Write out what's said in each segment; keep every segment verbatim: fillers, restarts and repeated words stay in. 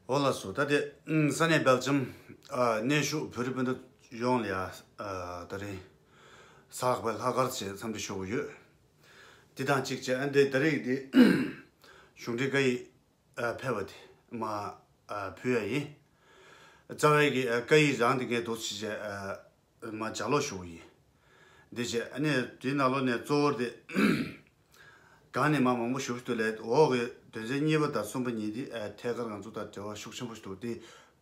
འོ་ལགས་སོ། ད་དེ་ཨུམ་ས་གནས་སྦེལ་ཇམ་ཨ་གནས་བཞུགས་བོད་རིགས་སྤུན་ཟླ་ཡོངས་ལ་ཡ་ཨ་ད་རིང་ས་ལྷག་པའི་ལྷག་དཀར་ཆེད་འཚམས་འདྲི་ཞུ་གི་ཡོད། འདི་དང་གཅིག་བྱས་ཨ་འདི་ད་རིང་འདི་གཞུང་འབྲེལ་བཀའ་ཡིག་ཨ་ཕེབས་པ་དེ་མ་ཨ་ཕུལ་ཡ་ཡིན། རྩ་བའི་གི་ཨ་བཀའ་ཡིག་རང་དེ་ངས་འདུག་ཅི་བྱས་ཨ་མ་ལྗགས་ཀློག་ཞུ་གི་ཡིན། འདི་བྱས་ཨ་ནི་དེའི་ནང་ལོགས་ནས་གཙོ་བོར་དེ་གང་ནས་མ་མང་པོ་ཞུ་ཞུ་ལས་འོག་གི་དོན་ཚན་གཉིས་པ་དང་གསུམ་པ་གཉིས་དེ་ཨ་ཐད་ཀར་ང་ཚོ་དང་འབྲེལ་བ་ཤུགས་ཆེན་པོ་ཞིག་འདུག་དེ་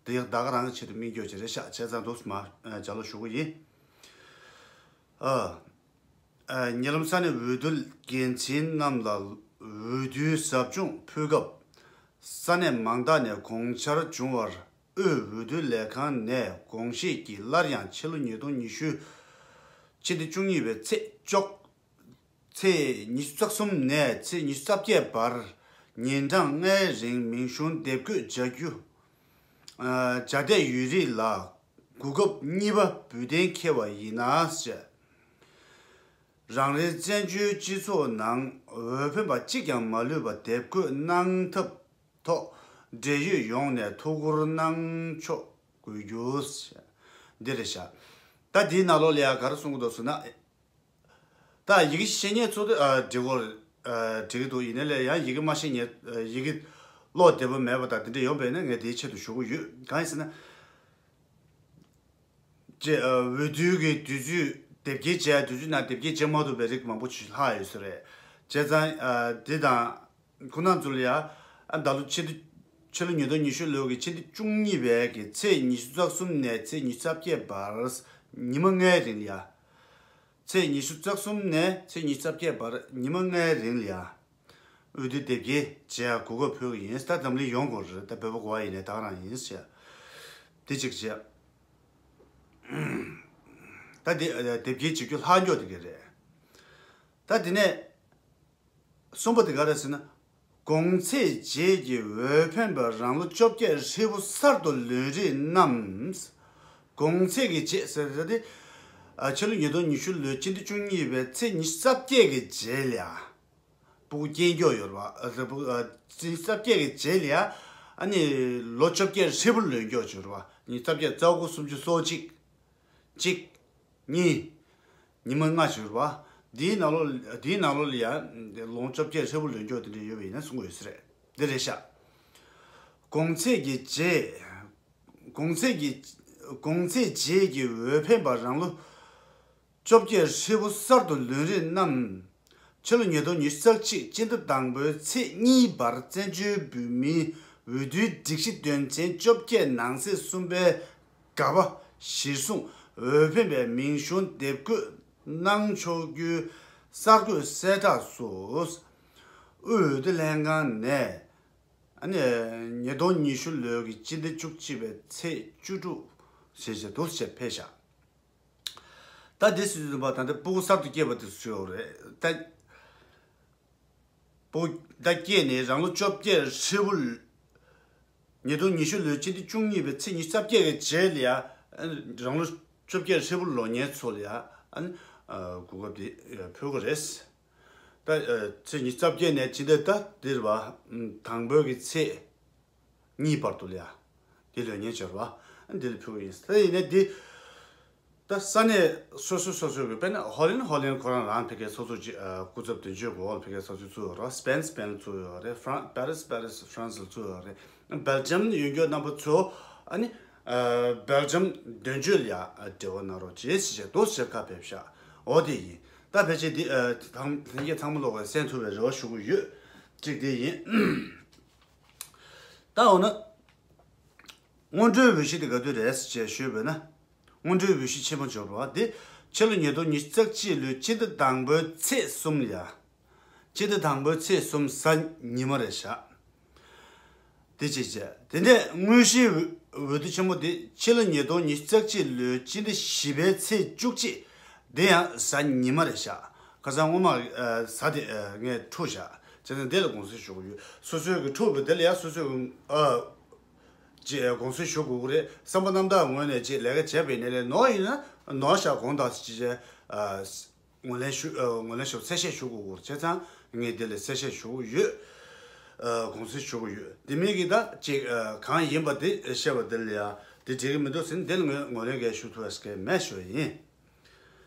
དེ་ཡང་ད་ག་རང་གི་ཆེད་དུ་དམིགས་ཡོད་ཅེས་རེད་ཤག་བྱས་ཙང་འདུག་མ་ལྗགས་ཀློག་ཞུ་གི་ཡིན། ཨ། ཨ་ཉེ་ལམ་ས་གནས་འོས་བསྡུ་འགན་འཛིན་རྣམས་ལ་འོས་བསྡུའི་ཟབ་སྦྱོང་ཕུལ་སྐབས། ས་གནས་མང་དག་ནས་དགོངས་འཆར་བྱུང་བར། དབུས་འོས་བསྡུ་ལས་ཁང་ནས་དགོངས་བཞེས་ཀྱིས་སླར་ཡང་ཕྱི་ལོ་ཉིས་སྟོང་ཉི་ཤུ། ཕྱི་ཟླ་བཅུ་གཉིས་པའི་ཚེས་བཅུ། ཚེས་ཉི་ཤུ་རྩ་གསུམ་ནས་ཚེས་ཉི་ཤུ་རྩ་བརྒྱད་བར་ཉིན་གྲངས་ལྔའི་རིང་མིང་གཞུང་དེབ་འགོད་བྱ་རྒྱུ། ཨ་བྱ་བསྡད་ཡོད་རིགས་ལ་གོ་སྐབས་གཉིས་པ་འབུལ་གཏན་འཁེལ་བ་ཡིན་ན་ཟེར། རང་རེའི་བཙན་བྱོལ་སྤྱི་ཚོགས་ནང་འོས་འཕེན་པ་གཅིག་ཀྱང་མ་ལུས་པ་དེབ་འགོད་གནང་ཐབས་ཐོག་འབྲེལ་ཡོད་ཡོངས་ནས་ཐུགས་ཁུར་གནང་ཕྱོགས་དགོས་རྒྱུ། འདི་རེད་ཤག་ད་འདིའི་ནང་ལོགས་ལ་ཡང་ག་རེ་གསུང་གི་འདུག་ཟེར་ན། ད་ཡི་གེ་ཤེས་མཁན་ཚོ་ཨ་འབྲི་གོ་ཨ་འབྲི་གི་འདུག་ཡིན་ནའི་ལས་ཡང་ཡི་གེ་མ་ཤེས་མཁན་ཨ་ཡི་གེ་ཀློག་བདེ་པོ་མེད་པ་དང་དེ་འདྲ་ཡོང་པས་ན་ངས་དེའི་ཆེད་དུ་ཞུ་གི་ཡོད། གང་ཡིན་ཟེར་ན། ཅེས་ཨ་འོས་བསྡུའི་གི་དུས་ཚོད་དེབ་སྐྱེལ་བྱས་དུས་ཚོད་ནང་དེབ་སྐྱེལ་བྱེད་མ་ཐུབ་པའི་རིགས་མང་པོ་ཞིག་ལྷག་ཡོད་ས་རེད། བྱས་ཙང་ཨ་འདི་དང་ཁོང་རྣམ་ཚོ་ལ་ཡ་ཨ་ད་ལོ་ཕྱི་ཟླ་ཕྱི་ལོ་ཉིས་སྟོང་ཉི་ཤུ་ལོའི་གི་ཕྱི་ཟླ་བཅུ་གཉིས་པའི་གི་ཚེས་ཉི་ཤུ་རྩ་གསུམ་ནས་ཚེས་ཉི་ཤུ་རྩ་བརྒྱད་བར་ཉི་མ་ལྔའི་རིང་ལ་ཡ། ཚེས་ཉི་ཤུ་རྩ་གསུམ་ནས་ཚེས་ཉི་ཤུ་རྩ་བརྒྱད་བར་ཉི་མ་ལྔའི་རིང་ལ་ཡ། འོས་བསྡུ་དེབ་སྐྱེལ་བྱེད་ཡ་གོ་སྐབས་ཕུལ་གི་ཡིན། ད་འཛམ་གླིང་ཡོངས་སྐོར་རེད། ད་བོད་པ་གོ་བ་ཡིན་ནའི་ད་ག་རང་ཡིན་ཟེར། དེ་གཅིག་བྱས། ད་དེ་དེབ་སྐྱེལ་བྱེད་རྒྱུ་ལྷག་མགྱོགས་དེ་ག་རེད། ད་དེ་ནས་གསུམ་པ་དེ་ག་རེད་ཟེར་ན། གོང་ཚེས་རྗེས་ཀྱི་འོས་འཕེན་པ་རང་ལོ་བཅོ་བརྒྱད་ཧྲིལ་པོ་གསར་དུ་ལོན་རིགས་རྣམས། གོང་ཚེས་ཀྱི་རྗེས་ཟེར་ད་དེ། ཨ་ཕྱི་ལོ་ཉིས་སྟོང་ཉི་ཤུ་ལོའི་ཕྱི་ཟླ་བཅུ་གཉིས་པའི་ཚེས་ཉི་ཤུ་རྩ་བརྒྱད་ཀྱི་རྗེས་ལ་ཡ། སྤུ་གུ་སྐྱེས་མགྱོགས་ཡོད་རེད་བ། ཨ་སྤུ་གུ་ཨ་ཚེས་ཉི་ཤུ་རྩ་བརྒྱད་ཀྱི་རྗེས་ལ་ཡ། ཨ་ནི་ལོ་བཅོ་བརྒྱད་ཧྲིལ་པོ་ལོན་མགྱོགས་ཡོད་རེད་བ། ཉི་ཤུ་རྩ་བརྒྱད་རྩ་དགུ་སུམ་ཅུ་སོ་གཅིག་གཅིག་གཉིས། ཉི་མ་ལྔ་ཞིག་རེད་བ། འདིའི་ནང་ལོགས་འདིའི་ནང་ལོགས་ལ་ཡ་ལོ་བཅོ་བརྒྱད་ཧྲིལ་པོ་ལོན་མགྱོགས་དེ་འདྲ་ཡོད་པ་ཡིན་ན་གསུང་གི་ཡོད་ས་རེད། འདི་རེད་ཤག་གོང་ཚེས་ཀྱི་རྗེས། གོང་ཚེས་ཀྱི་གོང་ཚེས་རྗེས་ཀྱི་འོས་འཕེན་པ་རང་ལོ་བཅོ་བརྒྱད་ཧྲིལ་པོ་གསར་དུ་ལོན་རིགས་རྣམས། ཕྱི་ལོ་ཉིས་སྟོང་ཉི་ཤུ་རྩ་གཅིག་སྤྱི་ཟླ་དང་པོའི་ཚེས་གཉིས་བར་བཙན་བྱོལ་བོད་མིའི་འོས་བསྡུའི་སྒྲིག་གཞི་དོན་ཚན་བཅོ་བརྒྱད་ནང་གསེས་གསུམ་པའི་ག་པ་གཞིར་བཟུང་འོས་འཕེན་པའི་མིང་གཞུང་དེབ་འགོད་གནང་ཆོག་རྒྱུའི་གསར་འགོད་གསལ་བསྒྲགས་སུ། དབུས་འོས་བསྡུ་ལྷན་ཁང་ནས་ཨ་ནི་ཉིས་སྟོང་ཉི་ཤུ་ལོའི་གི་སྤྱི་ཟླ་བཅུ་གཅིག་པའི་ཚེས་བཅུ་དྲུག་ཞེས་བྱས་འདུག་ཅེས་ཕེབས་ཤག་ད་འདི་སྲིད་དུ་བ་ད་ལྟ་སྤུ་གུ་གསར་དུ་སྐྱེས་པ་དེ་ཚོ་ཡོད་རེད་ད། སྤུ་གུ་ད་སྐྱེས་ནས་རང་ལོ་བཅོ་བརྒྱད་ཧྲིལ་པོ། ཉིས་སྟོང་ཉི་ཤུ་ལོའི་ཕྱི་ཟླ་བཅུ་གཉིས་པའི་ཚེས་ཉི་ཤུ་རྩ་བརྒྱད་ཀྱི་རྗེས་ལ་ཡ། རང་ལོ་བཅོ་བརྒྱད་ཧྲིལ་པོ་ལོན་མཁན་ཚོ་ལ་ཡ། གོ་སྐབས་དེ་ཕུལ་གི་རེད། ད་ཚེས་ཉི་ཤུ་རྩ་བརྒྱད་ནས་ཕྱི་ཟླ་ད་འདིར་བ། དང་པོའི་གི་ཚེས་གཉིས་བར་དུ་ལ་ཡ། དེ་ལོན་མཁན་བྱོས་ར་བ། འདི་ལ་ཕུལ་གི་ཡིན། ད་ཡིན་ནའི་འདི། ད་ས་གནས་སོ་སོ་སོ་སོའི་གི་དཔེར་ན་ཧོ་ལན་ཧོ་ལན་ཁོ་རང་རང་ཕ་གིའི་ཚོགས་གཙོ་ཅིག་ཨ་སྐུ་ཚབ་དོན་གཅོད་གོ་ཧོལ་ཕ་གིའི་ཚོགས་གཙོ་བཙུགས་ཡོད་རེད། སྤེན་སྤེན་བཙུགས་ཡོད་རེད། ཧྥ་རན་པེ་རིས་པེ་རིས་ཧྥ་རན་སི་བཙུགས་ཡོད་རེད། སྦེལ་ཇམ་ཡོད་མཁན་རྣམ་པ་ཚོ་ཨ་ནི་ཨ་སྦེལ་ཇམ་དོན་གཅོད་ལ་ཡ་ཨ་འབྲེལ་བ་གནང་རོགས་བྱེད་ཟེར་བྱས་འདུག་ཟེར་བཀའ་ཕེབས་ཤག་འོ་དེ་ཡིན། ད་ཕལ་ཆེར་འདི་ཨ་ཐང་ལྷན་རྒྱས་ཚང་མ་ལོག་གི་གསན་ཐུབ་པའི་རེ་བ་ཞུ་གི་ཡོད། གཅིག་དེ་ཡིན། ད་འོ་ན། སྔོན་འགྲོའི་འོས་གཞི་དེ་ག་དུས་རེད་ཅེས་ཞུས་པས་ན། སྔོན་འགྲོའི་འོས་གཞི་ཆེན་པོ་འབྱོར་བ་དེ་ཕྱི་ལོ་ཉིས་སྟོང་ཉི་ཤུ་རྩ་གཅིག་ལོའི་སྤྱི་ཟླ་དང་པོའི་ཚེས་གསུམ་ལ་ཡ། སྤྱི་ཟླ་དང་པོའི་ཚེས་གསུམ་གཟའ་ཉི་མ་རེད་ཤག་དེ་གཅིག་བྱས། དེ་ནས་དངོས་གཞིའི་འོས་འོས་བསྡུ་ཆེན་མོ་དེ་ཕྱི་ལོ་ཉིས་སྟོང་ཉི་ཤུ་རྩ་གཅིག་ལོའི་སྤྱི་ཟླ་བཞི་པའི་ཚེས་བཅུ་གཅིག་དེ་ཡང་གཟའ་ཉི་མ་རེད་ཤག་ཁ་སང་སྔོན་མ་ཨ་གཟའ་དེ་ཨ་ངས་འཁྲུག་བཞག་བྱས་ཙང་འདི་ལ་དགོངས་སེལ་ཞུ་གི་ཡོད། སོ་སོའི་གི་འཁྲུག་པའི་འདི་ལ་ཡང་སོ་སོའི་གི་ཨ་ཅེས་དགོངས་སེལ་ཞུ་དགོས་ཀྱི་རེད། བསམ་པ་རྣམ་དག་ངོས་ནས་ཅེས་ལས་ཀ་བྱས་པ་ཡིན་ནའི་ལས་ནོར་ཡིན་ན་ནོར་བཞག་དགོངས་དག་ཅེས་ཨ་ངོས་ལེན་ཞུ་ཨ་ངོས་ལེན་ཞུ་གསལ་བཤད་ཞུ་དགོས་ཀྱི་རེད། བྱས་ཙང་ངས་འདི་ལ་གསལ་བཤད་ཞུ་གི་ཡོད། ཨ་དགོངས་སེལ་ཞུ་གི་ཡོད། དེ་མིན་གྱི་ད་ཅིག་ཨ་གང་ཡིན་པ་དེ་བཤད་པ་དེ་ལ་ཡ་དེ་འགྲིག་གི་མི་འདུག་ཟེར་ན། དེ་ལ་ངོས་ངོས་ལེན་གས་ཞུ་ཐུབ་ཡ་ཟེར་གི་མེད་ཞུ་བ་ཡིན།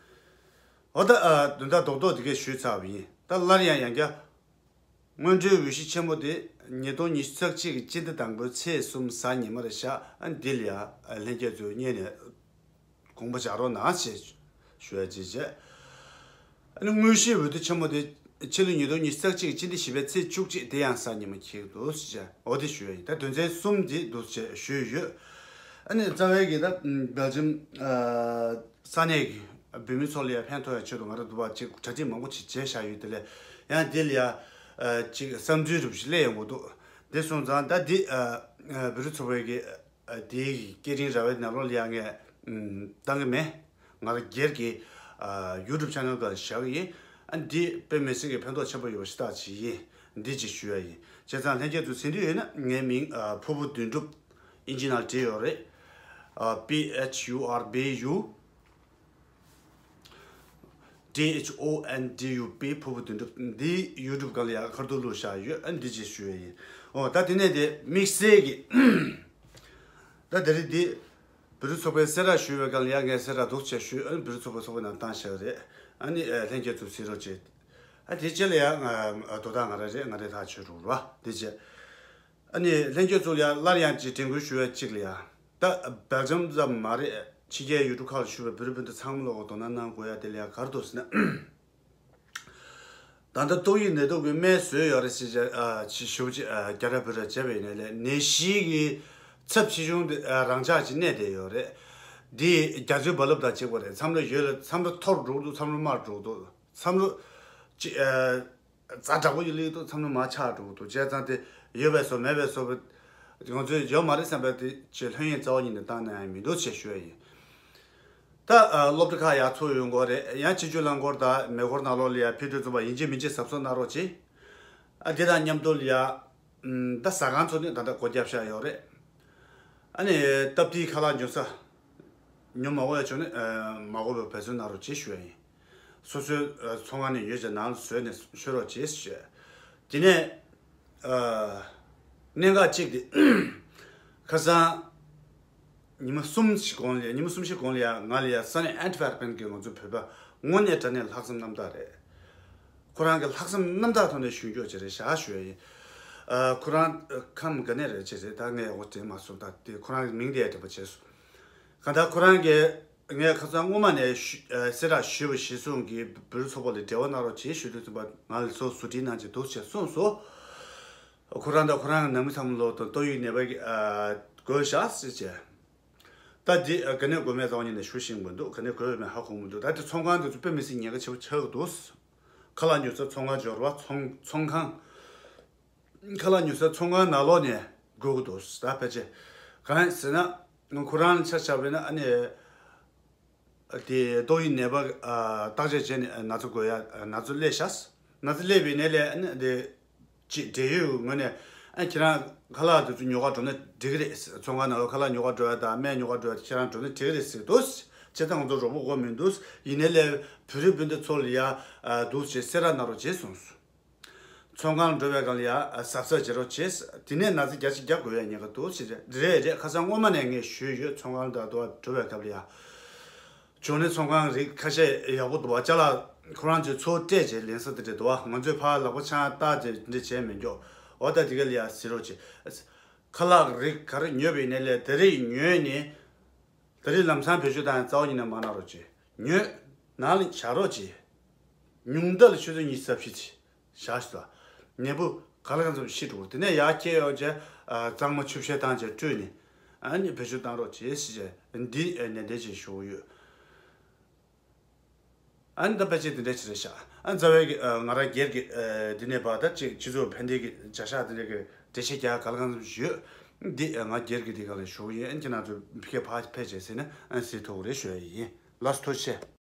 འོ་ད་ཨ་དོན་དག་རྡོག་རྡོག་དེ་གས་ཞུས་ཚར་བ་ཡིན། ད་སླར་ཡང་ཡང་བསྐྱར། སྔོན་འགྲོའི་འོས་གཞི་ཆེན་མོ་དེ་ཉིས་སྟོང་ཉི་ཤུ་རྩ་གཅིག་གི་སྤྱི་ཟླ་དང་པོའི་ཚེས་གསུམ་གཟའ་ཉི་མར་བཞག་ཨ་འདི་ལ་ཡ་ལྷན་རྒྱས་ཚོས་སྙན་ནས་དགོངས་པ་འཇགས་རོགས་གནང་ཞེས་ཞུ་ཡ་ཅིག་བྱས། ཨ་ནི་དངོས་གཞིའི་འོས་བསྡུ་ཆེན་མོ་དེ་ཕྱི་ལོ་ཉིས་སྟོང་ཉི་ཤུ་རྩ་གཅིག་སྤྱི་ཟླ་བཞི་པའི་ཚེས་བཅུ་གཅིག་དེ་ཡང་གཟའ་ཉི་མ་འཁེལ་འདུག་ཅེས་འོ་དེ་ཞུ་ཡ་ཡིན། ད་དོན་ཚན་གསུམ་དེ་འདུག་ཅེས་ཞུས་ཡོད། ཨ་ནི་རྩ་བའི་གི་ད་སྦེལ་ཇམ་ས་གནས་ཀྱི་བོད་མི་ཚོ་ལ་ཡ་ཕན་ཐོགས་ཡ་ཆེད་དུ་ང་རང་འདུག་པ་ཅིག་གྲ་སྒྲིག་མང་པོ་ཅིག་བྱས་བཞག་ཡོད། དེ་ལས་ཡང་དེ་ལ་ཡ་ཅིག་བསམ་ཚུལ་རུབ་ཞིག་སླེབས་ཡོང་གི་འདུག་དེ་སོང་ཙང་ད་འདི་བོད་རིགས་ཚོགས་པའི་གི་དེའི་སྐད་འཕྲིན་ར་བའི་ནང་ལོགས་ལ་ཡང་ངས་བཏང་གི་མེད། ང་རང་སྒེར་གྱི་ཡུ་ཊུབ་ཆེ་ནལ་སྒང་བཞག་གི་ཡིན། ཨ་འདི་དཔེ་མི་སྲིད་ཀྱི་ཕན་ཐོགས་ཆེན་པོ་ཡོད་པ་ཞིག་ཐག་བཅད་ཡིན། འདི་ཅིག་ཞུ་ཡ་ཡིན། བྱས་ཙང་ལྷན་རྒྱས་ཚོ་གཟིགས་འདོད་ཡོད་ན་ངའི་མིང་ཕུར་བུ་དོན་གྲུབ། ཨིན་ཇི་ནང་བྲིས་ཡོད་རེད། P H U R B U D H O N D U P ཕུར་བུ་དོན་གྲུབ། འདི་ཡུ་ཊུབ་སྒང་ལ་ཡང་ཁ་ཐུག་བླུགས་བཞག་ཡོད། ཨ་འདི་ཅིག་ཞུ་ཡ་ཡིན། ཨོ་ད་དེ་ནས་དེ་དམིགས་བསལ་གྱི་ད་དེ་རིང་འདི་བོད་རིགས་ཚོགས་པའི་གསལ་བསྒྲགས་ཞུས་པའི་སྒང་ལ་ཡང་ངས་གསལ་བསྒྲགས་འདུག་ཅེས་ཞུས། ཨ་ནི་བོད་རིགས་ཚོགས་པའི་ཚོགས་པའི་ནང་བཏང་བཞག་རེད། ཨ་ནི་ལྷན་རྒྱས་ཚོ་གཟིགས་རོགས་བྱེད། ཨ་དེ་རྗེས་ལ་ཡང་དོ་བདག་ང་རང་རེད། ང་རེད་ཐག་ཆོད་རུ་ར་དེ་རྗེས། ཨ་ནི་ལྷན་རྒྱས་ཚོ་ལ་ཡང་སླར་ཡང་ཅིག་དྲན་སྐུལ་ཞུ་བའི་གཅིག་ལ་ཡང་། ད་སྦེལ་ཇམ་ཙམ་མ་རེད། ཕྱི་རྒྱལ་ཡུལ་གྲུ་ཁག་ལ་བཞུགས་པའི་བོད་རིགས་སྤུན་ཟླ་ཚང་མ་ལོག་དོ་སྣང་གནང་དགོས་ཡ་དེ་ལ་ཡང་ག་རེ་འདུག་ཟེར་ན། ད་ལྟ་ཏོག་དབྱིབས་ནད་དུག་གི་སྨན་བཟོས་ཡོད་རེད་ཟེར་བྱས་ཨ་ཅིག་ཞུ་ཅིག་ཨ་རྒྱ་ར་བོད་ར་བྱས་པ་ཡིན་ནའི་ལས་ནད་གཞི་གི་ཚབས་ཆེ་ཆུང་དེ་ཨ་རང་འཇགས་ཅིག་གནས་བསྡད་ཡོད་རེད། འདི་རྒྱ་མཚོའི་རྦ་རླབས་དང་གཅིག་པ་རེད། མཚམས་རེ་ཡོད་ལ་མཚམས་རེ་མཐོ་རུ་འགྲོ་གི་འདུག་མཚམས་རེ་དམའ་རུ་འགྲོ་གི་འདུག་མཚམས་རེ་ཅིག་ཨ། ཛ་དྲག་པོ་ཡོད་ལེ་འདུག་མཚམས་རེ་མར་ཆག་འགྲོ་གི་འདུག་བྱས་ཙང་དེ་ཡོད་པའི་བཟོ་མེད་པའི་བཟོ་ང་ཚོས་ཡོད་མ་རེད་བསམ་པའི་དེ་ཅེས་ལྷོད་གཡེང་རྩ་བ་ཉིད་ནས་བཏང་ན་ཡང་མི་འདུག་ཅེས་ཞུ་ཡ་ཡིན། ད་ཨ་སློབ་གྲྭ་ཁག་ཡར་ཚུགས་ཡོང་གི་རེད། ཡང་སྤྱི་སྤྱོད་རླངས་འཁོར་དང་མེ་འཁོར་ནང་ལོགས་ལ་ཡང་ཕེབས་བསུ་ཚོགས་པ་ཡིན་གཅིག་མིན་གཅིག་གཟབ་གཟབ་གནང་རོགས་གྱིས། ཨ་དེ་དང་མཉམ་དུ་ལ་ཡང་ད་ཟ་ཁང་ཚོ་ནས་ད་ལྟ་སྒོ་བརྒྱབ་བཞག་ཡོད་རེད། ཨ་ནི་སྟབས་བདེའི་ཁ་ལག་ཉོ་ས་ཉོ་མ་དགོས་ཡ་བྱུང་ན་ཨ་མ་དགོས་པའི་འབད་བརྩོན་གནང་རོགས་གྱིས་ཞུ་ཡ་ཡིན། སོ་སོའི་ཨ་ཚོང་ཁང་ནས་ཉོས་བྱས་ནང་ལ་བཟོས་ནས་མཆོད་རོགས་གྱིས་ཞུ། དེ་ནས་ཨ་གནད་འགག་གཅིག་དེ་ཁ་སང་ཉི་མ་གསུམ་ཞིག་གོང་ལ་ཉི་མ་གསུམ་བཞི་གོང་ལ་ཡ་ང་ལ་ཡ་ས་གནས་ཨན་ཊི་ཝེར་པན་གྱི་ང་ཚོའི་བོད་པ་དངོས་གནས་དྲང་གནས་ལྷག་བསམ་རྣམ་དག་རེད། ཁོ་རང་གི་ལྷག་བསམ་རྣམ་དག་ཐོག་ནས་ཞུ་རྒྱུ་ཅིག་རེད་ཤག་ཞུ་ཡ་ཡིན། ཨ་ཁོ་རང་ཁམས་ག་ནས་རེད་ཅེས་རེད། ད་ངས་འོ་དྲན་མ་སོང་། ད་དེ་ཁོ་རང་གི་མིང་དེ་ཡ་དྲན་པ་བརྗེད་སོང་། གང་ལྟར་ཁོ་རང་གིས་ངས་ཁ་སང་སྔོན་མ་ནས་ཞུ་ཨ་གསལ་བསྒྲགས་ཞུས་པ་གཞིར་བཟུང་གིས་བོད་རིགས་ཚོགས་པ་ལ་འབྲེལ་བ་གནང་རོགས་བྱེད་ཞུས་དུས་ཙམ་པ་ང་ལ་ཚུར་ཟུར་ཁྲིད་གནང་བྱས་འདུག་ཅེས་གསུངས་སོང་། ཁོ་རང་དང་ཁོ་རང་གི་ནང་མི་ཚང་མ་ལོག་དང་ཏོག་དབྱིབས་ནད་པ་གི་ཨ་འགོས་བཞག་ཟེར་བྱས། ད་འདི་ཨ་ག་ནས་འགོས་མེད་རྩ་བ་ཉིད་ནས་ཞུ་ཤེས་ཀྱི་མི་འདུག་ག་ནས་འགོས་ཡོད་མེད་ཧ་གོ་གི་མི་འདུག་ད་དེ་ཚོང་ཁང་དེ་ཚོ་དཔེ་མི་སྲིད་ཉེན་ཁ་ཆེ་པོ་ཆགས་ཀྱི་འདུག་ཁ་ལག་ཉོ་ས་ཚོང་ཁང་འབྱོར་བ་ཚོང་ཚོང་ཁང་། ཁ་ལག་ཉོ་ས་ཚོང་ཁང་ནང་ལོགས་ནས་འགོས་ཀྱི་འདུག་ད་ཕལ་ཆེར་གང་ཡིན་ཟེར་ན་ཁོ་རང་ཆ་བཞག་པ་ཡིན་ན་ཨ་ནི། དེ་ཏོག་དབྱིབས་ནད་པ་ཨ་བརྟག་དཔྱད་བྱས་ནས་ན་ཚ་འགོས་ཡ་ན་ཚ་སླེབས་ཤག་ན་ཚ་སླེབས་པའི་ནད་ལས་ཨ་ནི་དེ་ཅིག་འབྲེལ་ཡོད་ངོས་ནས་ཨ་ཁྱེད་རང་ཁ་ལག་དེ་ཚོ་ཉོ་ག་འགྲོ་ན་འགྲིག་གི་རེད། ཚོང་ཁང་ནང་ལ་ཁ་ལག་ཉོ་ག་འགྲོ་ཡ་དང་སྨན་ཉོ་ག་འགྲོ་ཡ་ཁྱེད་རང་འགྲོ་ན་འགྲིག་གི་རེད་ཟེར་འདུག་བྱས་ཙང་ང་ཚོ་རོགས་པ་དགོས་མི་འདུག་ཡིན་ནའི་ལས་བོད་རིགས་སྤུན་ཟླ་ཚོ་ལ་ཡ་འདུག་ཅེས་གསལ་བསྒྲགས་གནང་རོགས་བྱས་གསུངས་སོང་། ཚོང་ཁང་འགྲོ་བའི་སྒང་ལ་ཡ་གཟབ་གཟབ་བྱེད་རོགས་བྱེད། དེ་ནས་ན་ཚ་བརྒྱ་ཆ་བརྒྱ་འགོས་ཡ་ཉེན་ཁ་འདུག་ཟེར། རེད་རེད། ཁ་སང་སྔོན་མ་ནས་ངས་ཞུས་ཡོད། ཚོང་ཁང་དང་དུ་བ་འགྲོ་བའི་སྐབས་ལ་ཡ། བྱུང་ནས་ཚོང་ཁང་རིགས་ཁ་ཤས་ཡག་པོ་འདུག་བ། ཅ་ལག་ཁོ་རང་ཚོས་ཚུར་སྤྲད་བྱས་ལེན་ས་དེ་འདྲ་འདུག་བ། ང་ཚོས་ཕར་ལག་པ་འཆང་བཏང་བྱས་འདྲ་བྱས་མི་འགྱོ། འོ་ད་དེ་ག་ལ་ཡ་ཟེར་རོགས་བྱེད། ཁ་ལག་རིགས་ག་རེ་ཉོས་པ་ཡིན་ནའི་ལས་དེ་རིགས་ཉོས་ནས། དེ་རིང་ལམ་སང་བེད་སྤྱོད་བཏང་ཡང་རྩ་བ་ཉིད་ནས་མ་གནང་རོགས་གྱིས། ཉོས། ནང་ལ་བཞག་རོགས་གྱིས། ཉུང་མཐའ་ལ་ཆུ་ཚོད་ཉི་ཤུ་རྩ་བཞི་ཅིག་བཞག་ཤི་ཙང་། ནད་འབུ་ག་ལ་གང་འཚམ་ཤི་འགྲོ་གི། དེ་ནས་ཡར་སྐྱེས་ཡོང་རྗེས་ཨ་གཙང་མ་ཆུ་བཤལ་བཏང་རྗེས་བཀྲུས་ནས་ཨ་ནི་བེད་སྤྱོད་བཏང་རོགས་གྱིས་ཞེས་བྱས་འདི་ནན་ཏན་ཅིག་ཞུ་གི་ཡོད། ཨ་ནི་ད་ཕལ་ཆེར་དེ་འདྲ་ཅིག་རེད་ཤག་ཨ་རྩ་བའི་གི་ཨ་ང་རང་སྒེར་གྱི་ཨ་འདི་ནས་བར་ད་ཅིག་སྤྱི་ཚོགས་ཕན་བདེ་གི་བྱ་གཞག་དེ་འདྲ་གི་འགྲེལ་བཤད་རྒྱག་ག་ལ་གང་འཚམ་ཞིག་ཡོད། འདི་ཨ་ང་སྒེར་གྱི་དེ་ག་ལ་ཞུ་གི་ཡིན། ཨ་ནི་ཁྱེད་རང་ཚོ་ཕ་གི་ཕར་ཕེབས་བྱས་ཟེར་ན་ཨ་ནི་གཟིགས་ཐུབ་ཀྱི་རེད་ཞུ་ཡ་ཡིན། ལགས་སོ་ཐུགས་རྗེ་ཆེ།